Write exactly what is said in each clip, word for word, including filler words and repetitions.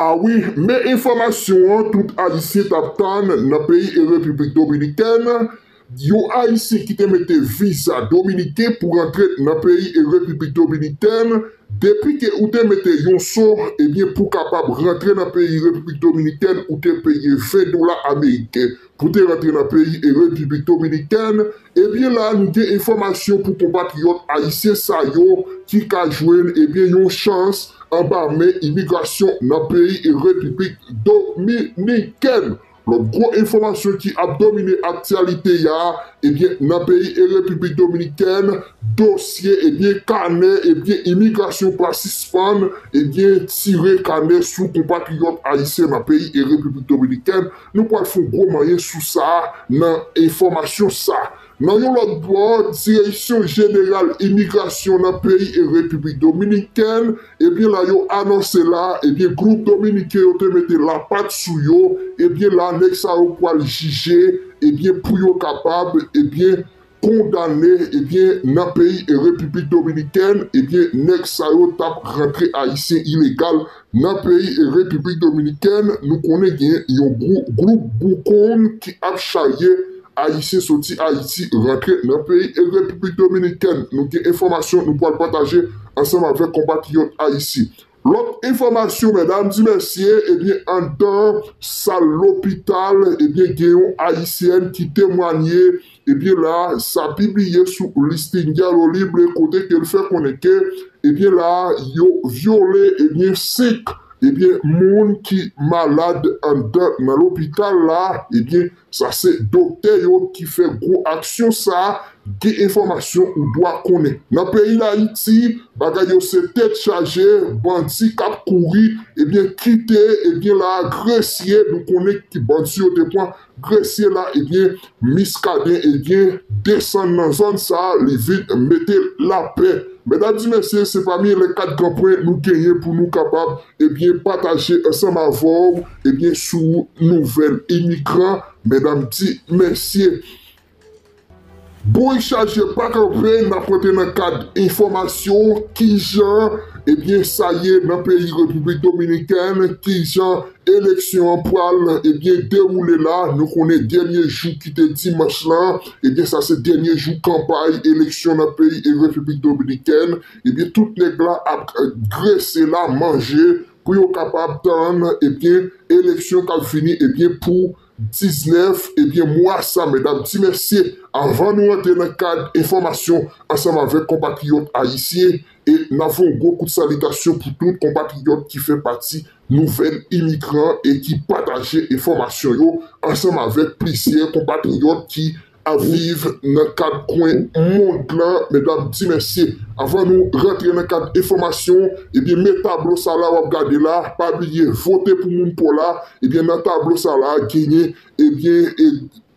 A wi, men enfòmasyon an tout Ayisyen t ap tann nan peyi e Repiblik Dominikèn. Yon Ayisyen ki te mete viza dominiken pou rantre nan peyi e Repiblik Dominikèn, depi ke ou te mete yon so, ebyen, pou kapab rantre nan peyi Repiblik Dominikèn, ou te peye ven dola ameriken. Pou te rantre nan peyi e Repiblik Dominikèn, ebyen la, nou gen enfòmasyon pou konpatriyòt ayisyen sa yo ki ka jwenn, ebyen, yon chans anba men imigrasyon nan peyi e Repiblik Dominikèn. Lòt gwo enfòmasyon ki ap domine aktyalite a, ebyen, nan peyi e Repiblik Dominikèn, dosye, ebyen, kanè, ebyen, imigrasyon pa sispann, ebyen, tire kanè sou konpatriyòt ayisyen nan peyi e Repiblik Dominikèn. Nou pral fè yon gwo manyen sou sa a nan enfòmasyon sa a. Nan yon lòt bò, Direksyon Jeneral Imigrasyon nan peyi e Repiblik Dominikèn, ebyen la yo anonse la, ebyen gwoup dominiken yo te mete lapat sou yo, ebyen la nèg sa yo pral jije, ebyen pou yo kapab, ebyen kondane, ebyen nan peyi e Repiblik Dominikèn, ebyen nèg sa yo t ap rantre ayisyen ilegal nan peyi e Repiblik Dominikèn. Nou konnen gen yon gwou-, gwoup boukong ki ap charye ayisyen soti Ayiti rantre nan peyi e Repiblik Dominikèn. Nou gen enfòmasyon nou pral pataje ansanm avèk konpatriyòt ayisyen. Lòt enfòmasyon, medam di mesye, ebyen, anndan sal lopital, ebyen, gen yon ayisyèn ki temwanye, ebyen, la, sa pibliye sou Listín Diario Libre, kote ke l fè konnen ke, ebyen, la, yo vyole, ebyen, senk, ebyen, moun ki malad anndan nan lopital la, ebyen, sa se doktè yo ki fè gwo aksyon sa a, gen enfòmasyon ou dwa konnen. Nan peyi Dayiti, bagay yo se tèt chaje, bandi k ap kouri, ebyen, kite, ebyen, la, Gresye, nou konnen ki bandi yo te pran Gresye la, ebyen, Miskaden, ebyen, desann nan zòn sa a, li vin mete lapè. Medam di mesye, se pami lè kat gran pwen nou genyen pou nou kapab, ebyen, pataje ansanm avè w, ebyen, sou nouvèl imigran, medam di mesye. Bourik chaje pa kanpe, n ap rantre nan kad enfòmasyon, kijan, ebyen, sa ye nan peyi Repiblik Dominikèn, kijan eleksyon an pral, ebyen, dewoule la. Nou konnen dènye jou ki te dimanch lan, ebyen, sa se dènye jou kanpay eleksyon nan peyi e Repiblik Dominikèn, ebyen, tout nèg la ap, eh, grese la, manje, pou yo kapab tann, ebyen, eleksyon k ap vini, ebyen, pou diznèf, ebyen, mwa sa, medam di mesye. Anvan nou rantre nan kad enfòmasyon ansanm avèk konpatriyòt ayisyen, e n ap fè yon gwo kout salitasyon pou tout konpatriyòt ki fè pati nouvèl imigran e ki pataje enfòmasyon yo ansanm avèk plizyè konpatriyòt ki ap viv nan kat kwen mond lan, medam di mesye. Anvan nou rantre nan kad enfòmasyon, ebyen, men tablo sa la w ap gade la, pa bliye vote pou moun pa w la, ebyen, nan tablo sa la, genyen, ebyen, e,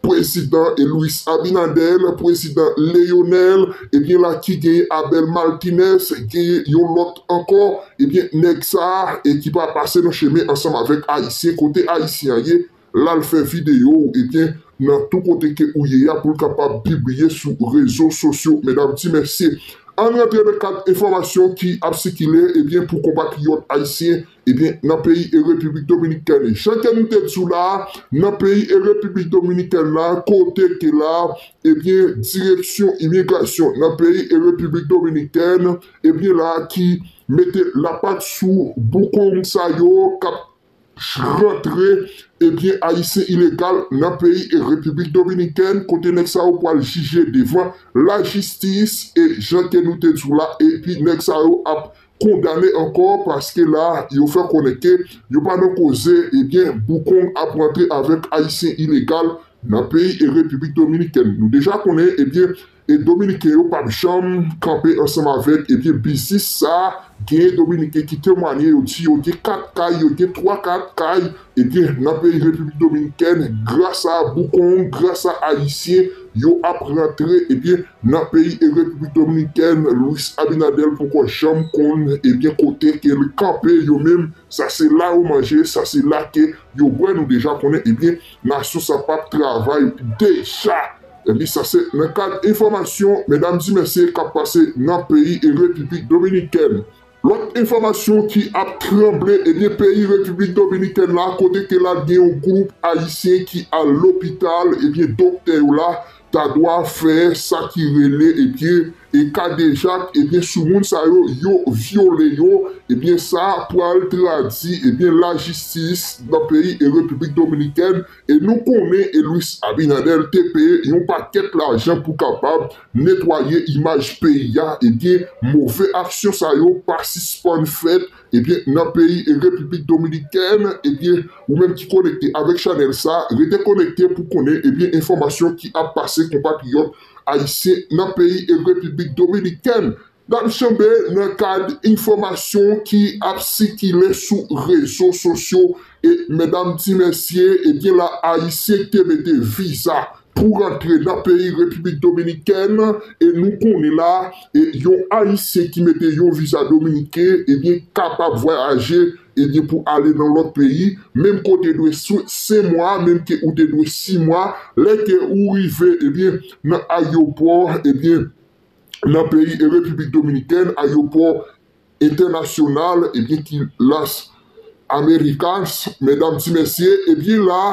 prezidan e Luis Abinader, prezidan Leonel, ebyen, la ki genyen Abel Martinez, genyen yon lòt ankò, ebyen, nèg sa a, e ki pa pase nan chemen ansanm avèk ayisyen, kote ayisyen an ye, l al fè videyo, ebyen, nan tou kote ke ou ye a pou l kapab pibliye sou rezo sosyo, medam di mesye. Ann rantre nan kad enfòmasyon ki ap sikile, ebyen, pou konpatriyòt ayisyen, ebyen, nan peyi e Repiblik Dominikèn. Jan ke nou te di w la, nan peyi e Repiblik Dominikèn la, kote ke la, ebyen, direksyon imigrasyon nan peyi e Repiblik Dominikèn, ebyen, la, ki mete lapat sou boukong sa yo k ap rantre, ebyen, ayisyen ilegal nan peyi e Repiblik Dominikèn, kote nèg sa yo pral jije devan lajistis, e jan ke nou te di w la, epi nèg sa yo ap kondane ankò, paske la, yo fè konnen ke yo pa nan koze, ebyen, boukong ap rantre avèk ayisyen ilegal nan peyi e Repiblik Dominikèn. Nou deja konnen, ebyen, e Dominiken yo p ap janm kanpe ansanm avèk, ebyen, biznis sa a. Genyen Dominiken ki temwanye, yo di yo gen kat kay, yo gen twa kat kay, ebyen, nan peyi Repiblik Dominikèn, gras a boukong, gras a ayisyen, yo ap rantre, ebyen, nan peyi e Repiblik Dominikèn. Luis Abinader poko janm konn, ebyen, kote ke l kanpe, yo menm, sa se la yo manje, sa se la ke yo bwè, nou deja konnen, ebyen, nasyon sa p ap travay deja. Epi sa se nan kad enfòmasyon, medam di mesye, k ap pase nan peyi e Repiblik Dominikèn. Lòt enfòmasyon ki ap tranble, ebyen, peyi Repiblik Dominikèn la, kote ke la gen yon gwoup ayisyen ki al lopital, ebyen, doktè yo la ta dwa fè sa ki rele, ebyen, e kadejak, ebyen, sou moun sa yo, yo vyole yo, ebyen, sa pral tradui, ebyen, lajistis nan peyi e Repiblik Dominikèn, e nou konnen e Luis Abinader te peye yon pakèt lajan pou kapab netwaye imaj peyi a, ebyen, move aksyon sa yo pa sispann fèt, ebyen, nan peyi e Repiblik Dominikèn, ebyen, ou menm ki konekte avèk chanèl sa, rete konekte pou konnen, ebyen, enfòmasyon ki ap pase konpatriyòt ayisyen nan peyi e Repiblik Dominikèn. N ap janbe nan kad enfòmasyon ki ap sikile sou rezo sosyo e medam ti mesye, ebyen la ayisyen ki te mete viza pou rantre nan peyi Repiblik Dominikèn, e nou konnen la, e yon ayisyen ki mete yon viza dominiken, ebyen kapab vwayaje, ebyen pou ale nan lòt peyi, menm ke w te dwe senk mwa, menm ke ou te dwe sis mwa, lè ke ou rive, ebyen nan ayewopò, ebyen nan peyi e Repiblik Dominikèn, ayewopò entènasyonal, ebyen ki Las Americas, medam ti mesye, ebyen la,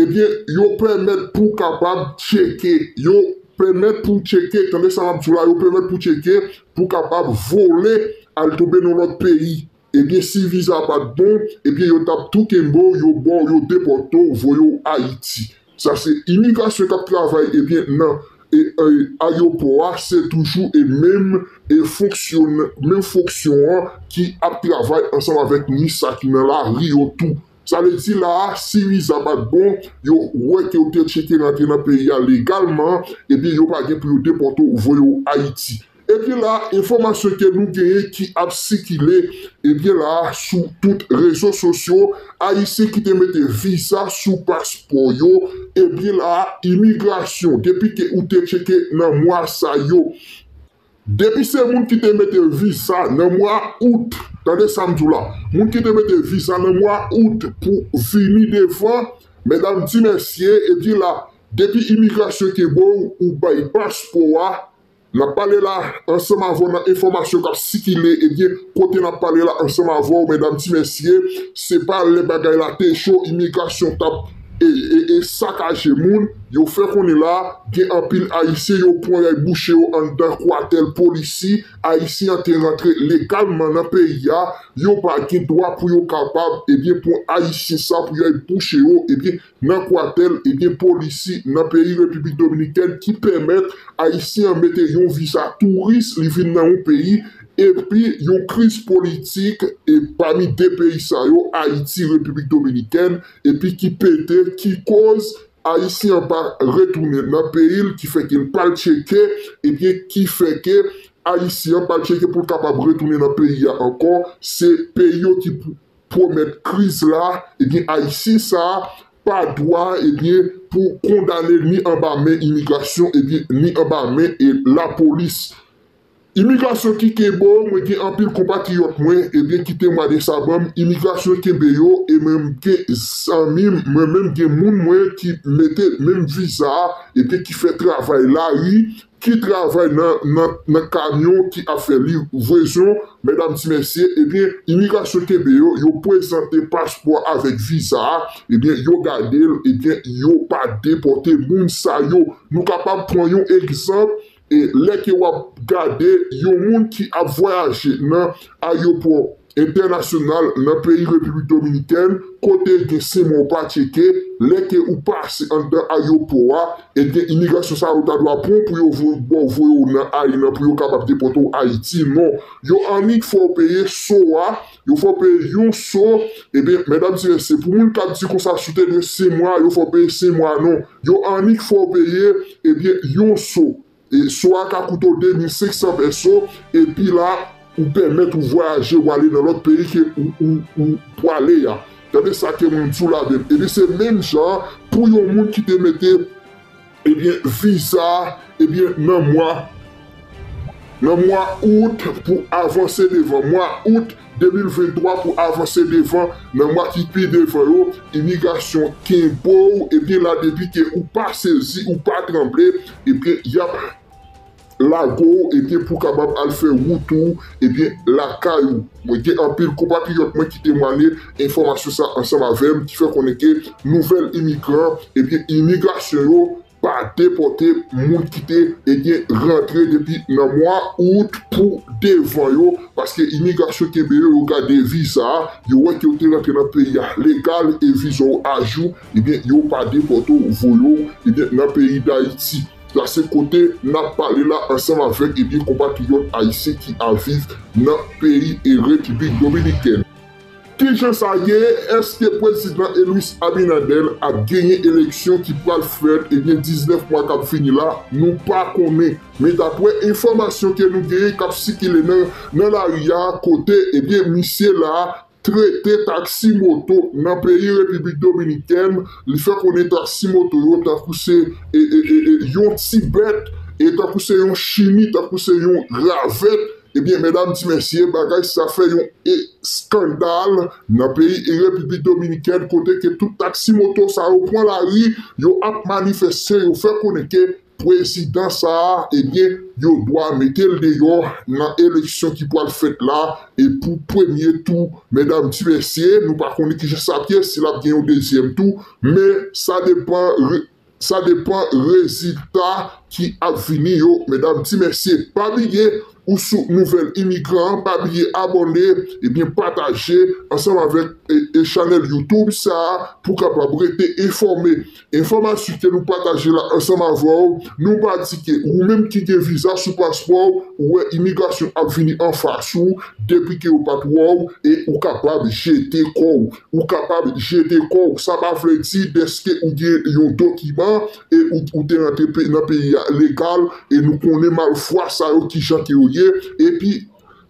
ebyen yo pèmèt pou kapab tcheke, yo pèmèt pou tcheke, tande sa m ap di w la, yo pèmèt pou tcheke, pou kapab vole al tonbe nan lòt peyi. Ebyen si viza pa t bon, ebyen yo t ap tou kenbe w, yo ba w, yo depòte w, voye w Ayiti. Sa se imigrasyon k ap travay, ebyen nan e, e, ayewopò a, se toujou e menm e fonksyon, menm fonksyon an ki ap travay ansanm avèk minis sa ki nan lari yo tou. Sa vle di la a, si viza pa t bon, yo wè ke w te tcheke rantre nan peyi a legalman, ebyen yo pa gen pou yo depòte w, voye w Ayiti. Epi la, enfòmasyon ke nou genyen ki ap sikile, ebyen la, sou tout rezo sosyo, ayisyen ki te mete viza sou paspò yo, ebyen la, imigrasyon, depi ke ou te tcheke nan mwa sa yo, depi se moun ki te mete viza nan mwa out, tande sa m di w la, moun ki te mete viza nan mwa out pou vini devan, medam di mesye, ebyen la, depi imigrasyon kenbe w, ou bay paspò a, n ap pale la ansanm avè w nan enfòmasyon k ap sikile, ebyen, kote n ap pale la ansanm avè w, medam ti mesye, se pa lè bagay la te cho, imigrasyon t ap e, e, e sakaje moun, yo fè konnen la, gen anpil ayisyen, yo pran y al bouche yo anndan kwatèl polisi, ayisyen an te rantre legalman nan peyi a, yo pa gen dwa pou yo kapab, ebyen, pran ayisyen sa pou y al bouche yo, ebyen, nan kwatèl, ebyen, polisi nan peyi Repiblik Dominikèn ki pèmèt ayisyen an mete yon viza touris, li vin nan yon peyi, epi yon kriz politik e pami de peyi sa yo, Ayiti, Repiblik Dominikèn, epi ki pete, ki koz ayisyen an pa retounen nan peyi l, ki fè ke l pa l tcheke, ebyen, ki fè ke ayisyen an pa l tcheke pou l kapab retounen nan peyi a ankò. Se peyi yo ki pwomèt kriz la, ebyen, ayisyen sa a pa dwa, ebyen, pou kondane l ni anba men imigrasyon, ebyen, ni anba men e lapolis. Imigrasyon ki kenbe w, mwen gen anpil konpatriyòt mwen, ebyen, ki temwanye sa ban m, imigrasyon kenbe yo, e mwen gen zanmi m, mwen menm gen moun mwen ki mete menm viza a, ebyen, ki fè travay lari, ki travay nan, nan, nan kamyon, ki ap fè livrezon, medam ti mesye, ebyen, imigrasyon kenbe yo, yo prezante paspò avèk viza a, ebyen, yo gade l, ebyen, yo pa depòte moun sa yo. Nou kapab pran yon egzanp, e lè ke w ap gade yon moun ki ap vwayaje nan ayewopò entènasyonal nan peyi Repiblik Dominikèn, kote gen senk mwa w pa tcheke, lè ke ou pase anndan ayewopò a, ebyen, imigrasyon sa yo ta dwa pran pou yo vo-, ba w voye w nan ay nan pou yo kapab depòte w Ayiti. Non, yo annik fè w peye so a, yo fè w peye yon so, ebyen, medam ti mesye, pou moun k ap di konsa si w te dwe senk mwa, yo fè w peye senk mwa, non. Yo annik fè w peye, ebyen, yon so. E so a ka koute w de mil senk san peso, epi la, ou pèmèt ou vwayaje, ou ale nan lòt peyi ke ou, ou, ou prale a. Tande sa ke mwen di w la menm. Epi se menm jan pou yon moun ki te mete, ebyen, viza, ebyen, nan mwa, nan mwa out pou avanse devan. Mwa out de mil venntwa pou avanse devan, nan mwa ki pi devan yo, imigrasyon kenbe w, ebyen la, depi ke ou pa sezi, ou pa tranble, ebyen, y ap, lage w, ebyen, pou w kapab al fè wout ou, ebyen, lakay ou. Mwen gen anpil konpatriyòt mwen ki temwanye enfòmasyon sa ansanm avè m, ki fè konnen ke nouvèl imigran, ebyen, imigrasyon yo pa depòte moun ki te, ebyen, rantre depi nan mwa out pou devan yo, paske imigrasyon kenbe yo, yo gade viza a, yo wè ke yo te rantre nan peyi a legal e viza w ajou, ebyen, yo pa depòte w, voye w, ebyen, nan peyi Dayiti. Sa se kote n ap pale la ansanm avèk, ebyen, konpatriyòt ayisyen ki ap viv nan peyi e Repiblik Dominikèn. Kijan sa ye? Èske prezidan Luis Abinader ap genyen eleksyon ki pral fèt, ebyen, diznèf mwa k ap vini la? Nou pa konnen. Men daprè enfòmasyon ke nou genyen k ap sikile nan, nan lari a, kote, ebyen, misye la trete taksi moto nan peyi Repiblik Dominikèn, li fè konnen taksi moto yo tankou se, e, e, e, e, yon ti bèt, e tankou se yon chini, tankou se yon ravèt. Ebyen, medam, ti mesye, bagay sa fè yon eskandal nan peyi e Repiblik Dominikèn, kote ke tout taksi moto sa yo pran lari, yo ap manifeste, yo fè konnen ke prezidan sa a, ebyen, yo dwa mete l deyò nan eleksyon ki pral fèt la, e pou premye tou, medam, ti mesye, nou pa konnen kijan sa ap ye, si l ap gen yon dezyèm tou, men sa depann, re-, sa depann rezilta ki ap vini yo, medam, ti mesye. Pa bliye, ou sou nouvèl imigran, pa bliye abòne, ebyen, pataje ansanm avèk, e, e chanèl YouTube sa a pou kapab rete enfòme. Enfòmasyon ke nou pataje la ansanm avè w, nou pa di ke ou menm ki gen viza sou paspò w, ou wè imigrasyon ap vini anfas ou, depi ke yo pa t wè w, e ou kapab jete kò w. Ou kapab jete kò w. Sa pa vle di dèske ou gen yon dokiman e ou, ou te rantre pe-, nan peyi a legal e nou konnen malfwa sa yo kijan ke yo ye. Epi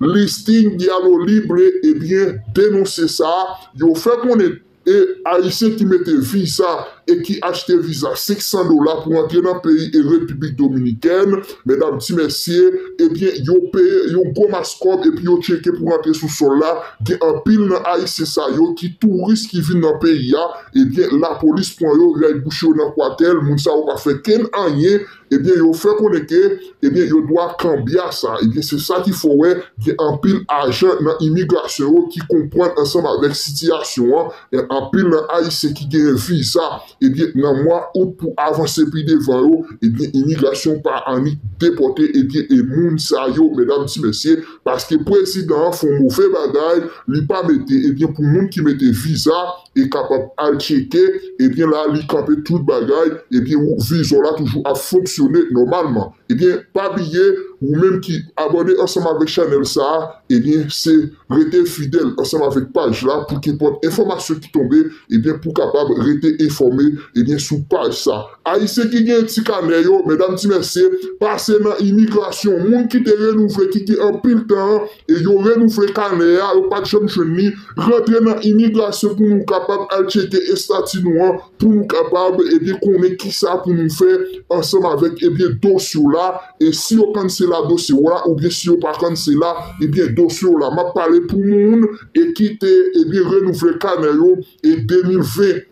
listing Diálogo Libre, ebyen, denonse sa, yo fè konnen e Ayisyen ki mete viza e ki achte viza senk san dola pou antre nan peyi e Repiblik Dominikèn, medam, ti mesye, ebyen, yo peye yon gwo mas kòb epi yo tcheke pou rantre sou sòl la. Gen anpil nan Ayisyen sa yo ki touris ki vin nan peyi a, ebyen, lapolis pran yo, lè bouch yo nan kwatèl, moun sa yo pa fè kenn anyen, ebyen, yo fè konnen ke, ebyen, yo dwa kanbya sa. Ebyen, se sa ki fè w wè gen anpil ajan nan imigrasyon yo ki konprann ansanm avèk sitiyasyon an. E anpil nan Ayisyen ki genyen viza, ebyen, nan mwa out pou avanse pi devan yo, ebyen, imigrasyon pa annik depòte, ebyen, e moun sa yo, medam, ti mesye, paske prezidan an fè yon move bagay, li pa mete, ebyen, pou moun ki mete viza e kapab al tcheke, ebyen, la, li kanpe tout bagay, ebyen, ou, viza w la toujou ap fonksyone nòmalman. Ebyen, pa bliye, ou menm ki abòne ansanm avèk chanèl sa a, ebyen, se rete fidèl ansanm avèk paj la pou kenpòt enfòmasyon ki tonbe, ebyen, pou kapab rete enfòme, ebyen, sou paj sa. Ayisyen ki gen ti kanè yo, medam, ti mesye, pase nan imigrasyon. Moun ki te renouvle, ki gen anpil tan, e yo renouvle kanè a, yo pa t janm jwenn li, rantre nan imigrasyon pou nou kapab al tcheke estati nou an, pou nou kapab, ebyen, konnen kisa pou nou fè ansanm avèk, ebyen, dosye w la. E si yo kansela dosye w la, oubyen si yo pa kansela, ebyen, dosye w la. M ap pale pou moun e ki te, ebyen, renouvle kanè yo e de mil ven.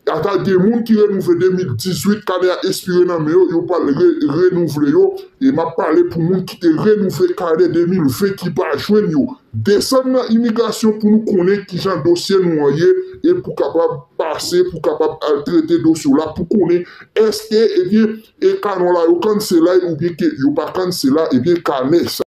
Ata gen moun ki renouvle de mil dizuit, kanè a espire nan men yo, yo pral re-, renouvle yo. E m ap pale pou moun ki te renouvle kanè de mil ven ki pa jwenn yo. Desann nan imigrasyon pou nou konnen kijan dosye nou an ye e pou kapab pase, pou kapab al trete dosye w la, pou konnen èske, ebyen, e kanè w la yo kansela oubyen ke yo pa kansela, ebyen, kanè sa.